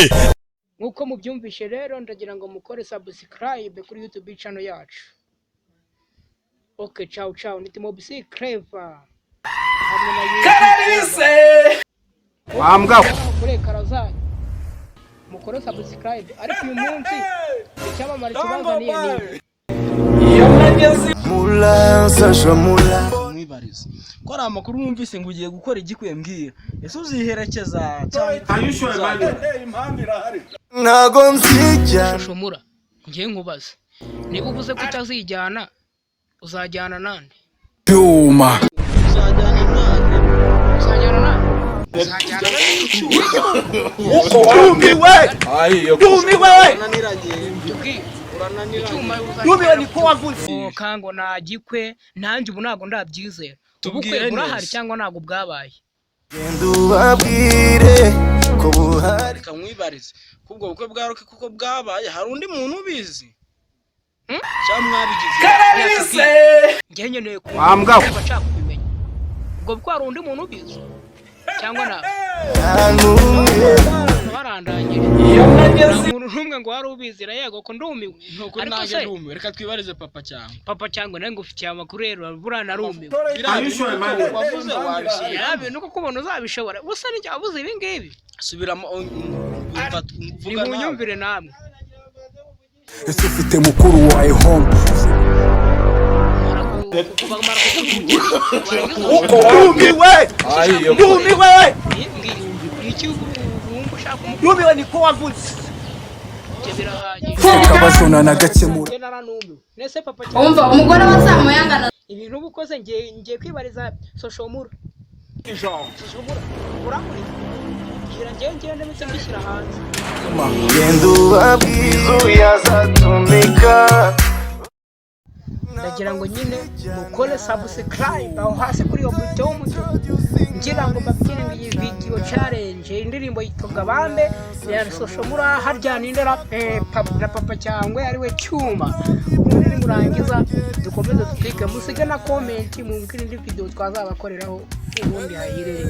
Rimwe. Nk'uko mubyumvishe rero, ndagira ngo mukore subscribe kuri YouTube channel yacu. Okay, ciao ciao. Ni Timob C Clever hamwe na Karalise. Wambwa. Kuri ekara zanyu mukore subscribe. Ariko uyu munsi icyamamare kibazaniye ni Iyo nageze Mula, Sasha Mula. Mwibarize ko ari amakuru numvise ngo ugiye gukora igikwiye. Mbwira, ese uziherekeza cyangwa? Ntago nzijya. Shoshomura, ngiye nkubaze, niba uvuze ko utazijyana, uzajyana nande? Cyuma. Uzajyana nande? Uzajyana nande? Uzajyana n'icyuma? Ndumiwe, ndumiwe. Urananiranye. Tubwire. Urananiranye. Icyuma. Ndumiwe, niko wavuze. Kango nta gikwe, nanjye ubu ntabwo ndabyizera. Ubukwe Tubwire burahari neza. cyangwa ntabwo bwabaye? Genda ubabwire ko buhari. Reka mwibarize ko ubwo bukwe bwa Rocky kuko bwabaye, hari undi muntu ubizi cyangwa mwabigize? Karalise. Njye nkeneye Wambwa. kumva, nshaka kubimenya. Ubwo bukwe hari undi muntu ubizi cyangwa ntabwo? Nta n'umwe. Barandangije. Iyo Nta nageze muntu n'umwe ngo wari ubizi. Yego ko ndumiwe. Nuko Ariko nanjye se ndumiwe. Reka twibarize papa cyangwa papa cyangwa nawe ngufitiye amakuru rero, buriya narumiwe. Biriya bintu kuko wavuze wabisubiramo? Biriya bintu kuko ubona uzabishobora, ubusa n'icyo wabuze ibi ngibi. Subiramo, mvuga nawe. Nimunyumvire namwe. Ese ufite mukuru wawe home? Bamara kukuvuga. Ndumiwe, ndumiwe. Iki wumva ushaka umukuru? Ndumiwe, niko wavuze. Ibyo birahagije. Kabazona na gakemura. Njye naranumiwe nese papa cyangwa Umva, umugore wa Samuyangana. Ibintu uba ukoze, ngiye kwibariza Soshomura. Soshomura, uramurika bwira, ngewe ngende ndetse mbishyira hanze. Genda ubabwire uyazatumika. Ndagira ngo nyine mukore subscribe aho hasi kuri iyo buto y'umutuku. Ngira ngo mbabwire ngo iyi video challenge, indirimbo yitwa Gabambe ya Soshomura, harya nindera na papa cyangwa ariwe Cyuma. Ubundi nimurangiza dukomeze tutwike, musige na comment, mumbwire indi video twazabakoreraho. Ubundi hahire.